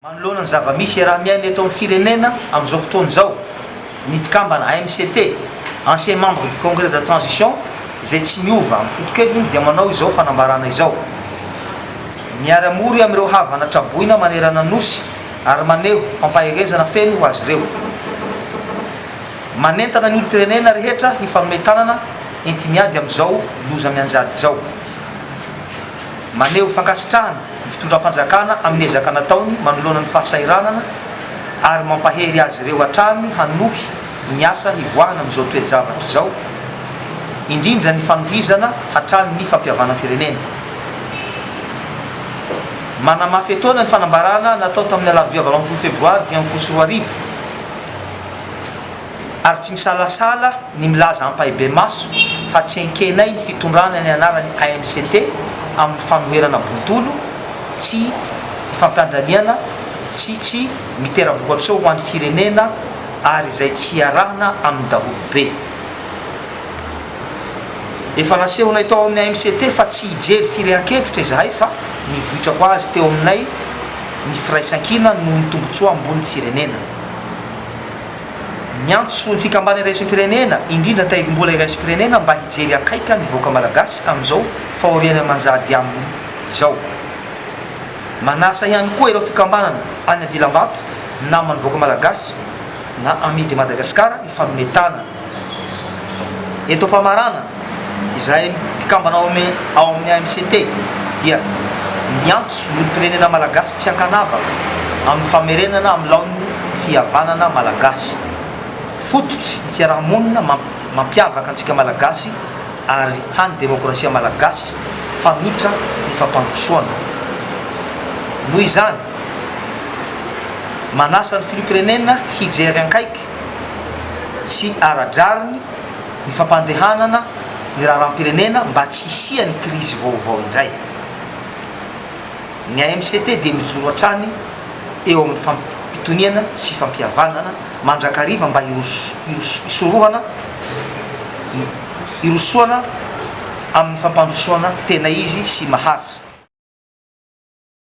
Manoloana ny zava-misy iaraha-miaina eto amin'ny firenena amin'izao fotoana izao, ny mpikambana AMCT, Anciens Membres du Congrès de la Transition, izay tsy miova amin'ny foto-keviny dia manao izao fanambarana izao. Miara-mory amin'ireo havana traboina manerana ny Nosy ary maneho fampaherezana feno ho azy ireo. Manentana ny olom-pirenena rehetra hifanome tanana enti-miady amin'izao loza mianjady izao. Maneho fankasitrahana ny fitondram-panjakana amin'ny ezaka nataony manoloana ny fahasahiranana ary mampahery azy ireo hatrany hanohy ny asa hivoahana amin'izao toe-javatra izao, indrindra ny fanohizana hatrany ny fampihavanam-pirenena. Manamafy etoana ny fanambarana natao tamin'ny alarobia 18 febroary 2015, ary tsy misalasala ny milaza ampahibemaso fa tsy enkenay ny fitondrana ny anaran'ny AMCT amin'ny fanoherana bontolo, tsy ifampiandaniana sy tsy mitera-bokatsoa ho an'ny firenena ary izay tsy iarahana amin'ny daholobe. Efa nasehonay tao amin'ny AMCT fa tsy hijery firehan-kevitra izahay fa nivoitra ho azy teo aminay ny firaisankina noho ny tombotsoa ambonin'ny firenena. Niantso ny fikambanana iraisam-pirenena, indrindra ny Tahirim-bola iraisam-pirenena mba hijery akaika ny vahoaka malagasy amin'izao fahoriana manjady aminy izao. Manasa ihany koa ireo fikambanana any Adilambato, naman'ny vahoaka malagasy na Amis de Madagascar hifanome tanana. Eto am-pamaranana, izahay mpikambana ao amin'ny ao amin'ny AMCT dia miantso ny olom-pirenena malagasy tsy ankanavaka amin'ny famerenana amin'ny laoniny ny fihavanana malagasy. Fototry ny fiaraha-monina mampiavaka antsika malagasy ary hany demokrasia malagasy fanoitra ny fampandrosoana. Noho izany, manasa ny filoham-pirenena hijery ankaiky sy ara-drariny ny fampandehanana ny raharaham-pirenena mba tsy hisian'ny krizy vaovao indray. Ny AMCT dia mijoro hatrany eo amin'ny fampitoniana sy fampihavanana mandrakariva mba hisorohana hirosoana amin'ny fampandrosoana tena izy sy maharitra.